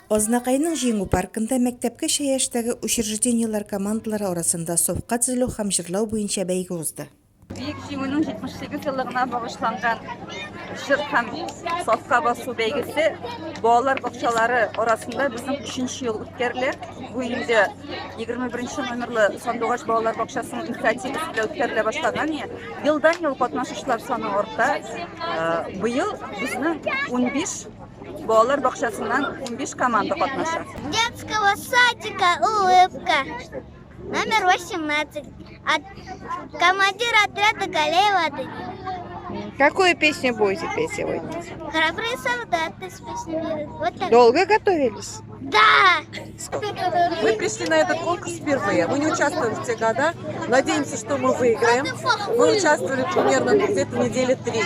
Азнакайның Җиңү паркында мәктәпкәчә яшьтәге учреждениеләр командалары арасында сафка тезелү һәм җырлау буенча бәйге узды. Бөек Җиңүнең 78 еллыгына багышланган җыр һәм сафка басу бәйгесе балалар бакчалары арасында безнең өченче ел үткәрелә. Бу инде 21 номерлы Сандугач балалар бакчасының инициативасы белән үткәрелә башлаган. Елдан-ел катнашучылар саны арта. Быел безнең 15 Балалар бакчасыннан 15 команда катнаша. Детского садика «Улыбка» номер 18. От командир отряда Галеева Данила. Какую песню будете петь сегодня? Храбрые солдаты с песнями. Вот так. Долго готовились? Да! Мы пришли на этот конкурс впервые. Мы не участвовали в те года. Надеемся, что мы выиграем. Мы участвовали примерно где-то недели три.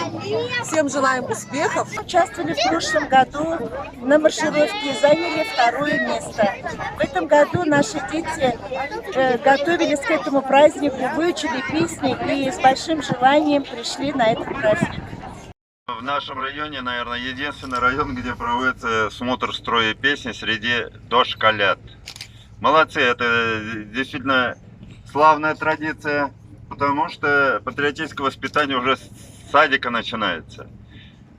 Всем желаем успехов. Участвовали в прошлом году на маршировке, заняли второе место. В этом году наши дети готовились к этому празднику, выучили песни и с большим желанием пришли на этот праздник. В нашем районе, наверное, единственный район, где проводится смотр строя песни среди дошколят. Молодцы, это действительно славная традиция, потому что патриотическое воспитание уже с садика начинается.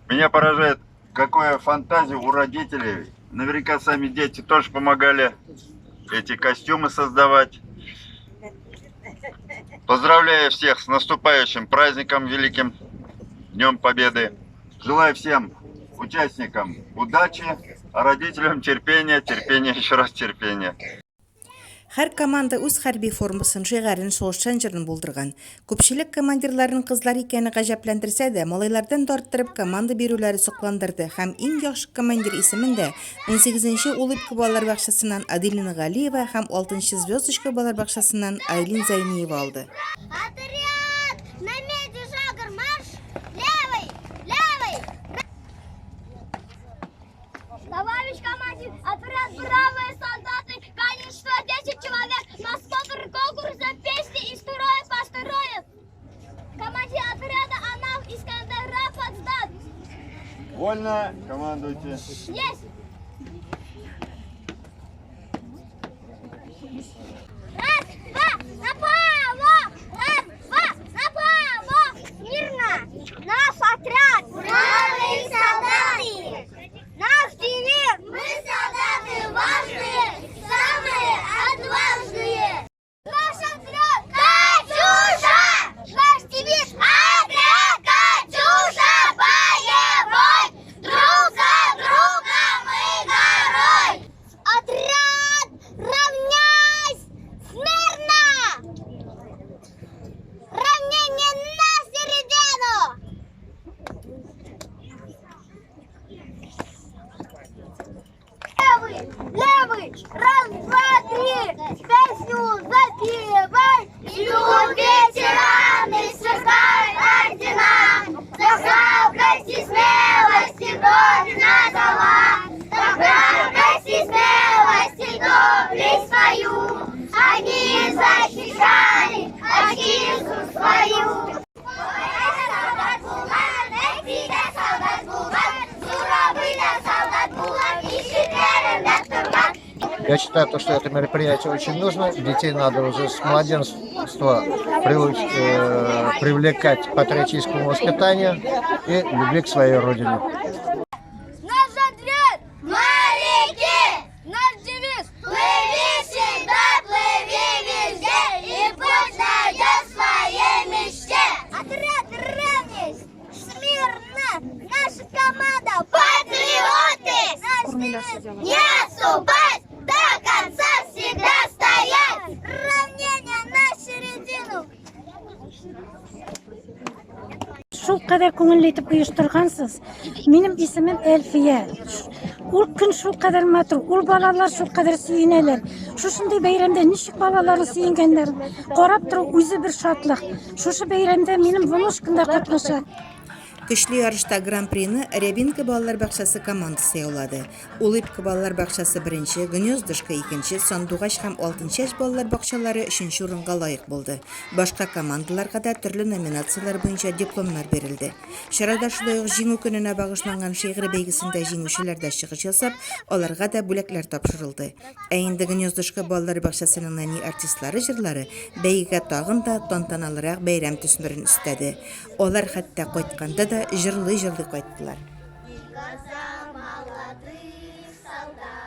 Меня поражает, какая фантазия у родителей. Наверняка сами дети тоже помогали эти костюмы создавать. Поздравляю всех с наступающим праздником великим, Днем Победы. Желаю всем участникам удачи, а родителям терпения, терпения, еще раз терпения. Һәр команда үз хәрби формасын, шигарен, сугышчан җырын булдырган. Күпчелек командирларның кызлар икәне гаҗәпләндерсә дә, малайлардан да арттырып команда бирүләре сокландырды һәм иң яхшы командир исемен дә унсигезенче Улыбка балалар бакчасыннан Аделина Галиева һәм алтынчы Звездочка балалар бакчасыннан Айлин Зәйниева алды. Отряд! На меди шагом марш! Левый! Левый! Товарищ командир, отряд бравые солдаты, количество 10 человек, на смотр конкурса песни и строя построен. Командир отряда Анав Искандер Рафатздан. Вольно, командуйте. Есть! Раз, два, направо! Раз, два, направо! Мирно! Наш отряд! Бравые солдаты! Наш девиз! Мы солдаты важные, самые отважные! Наш отряд! Катюша! Наш девиз! Отряд Катюша боевой! Друг за друга мы горой! Отряд! Равняйсь! Смирно! Равнение на середину! Левый, левый, раз, два, три, песню запевай. Идут ветераны, сверкают ордена, за храбрость и смелость и Родина дала. За храбрость и смелость и доблесть свою они защищали отчизну свою. Солдат булган, әти дә солдат булган, Зур абый да солдат булган, ишекләрендә торган. Я считаю, то, что это мероприятие очень нужно. Детей надо уже с младенства привлекать к патриотическому воспитанию и любви к своей родине. Наш отряд! Моряки! Наш девиз! Плыви всегда, плыви везде и путь найдешь своей мечте! Отряд равняйсь! Смирно! Наша команда патриоты! Наш девиз! Не отступать! До конца всегда стоять! Равнение на середину! Шул кадәр күңелле итеп оештыргансыз. Минем исемем Әлфия. Ул көн шул кадәр матур, ул балалар шул кадәр сөенәләр. Шушындый бәйрәмдә ничек балалары сөенгәннәр. Карап тору үзе бер шатлык. Шушы бәйрәмдә минем внучкам да катнаша. Көчле ярышта Гран-прины Рябинка балалар бакчасы командасы яулады. Улыбка балалар бакчасы беренче, Гнездышко икенче, Сандугач һәм Алтынчәч балалар бакчалары өченче урынга лаек булды. Башка командаларга да төрле номинацияләр буенча дипломнар бирелде. Чарада шулай ук Җиңү көненә багышланган шигырь бәйгесендә җиңүчеләр дә чыгыш ясап, аларга да бүләкләр тапшырылды. Ә инде Гнездышко балалар бакчасының нәни артистлары җырлары бәйгегә тагын да тантаналырак бәйрәм төсмерен өстәде. Алар хәтта кайтканда да җырлый-җырлый кайттылар. Глаза молодых солдат.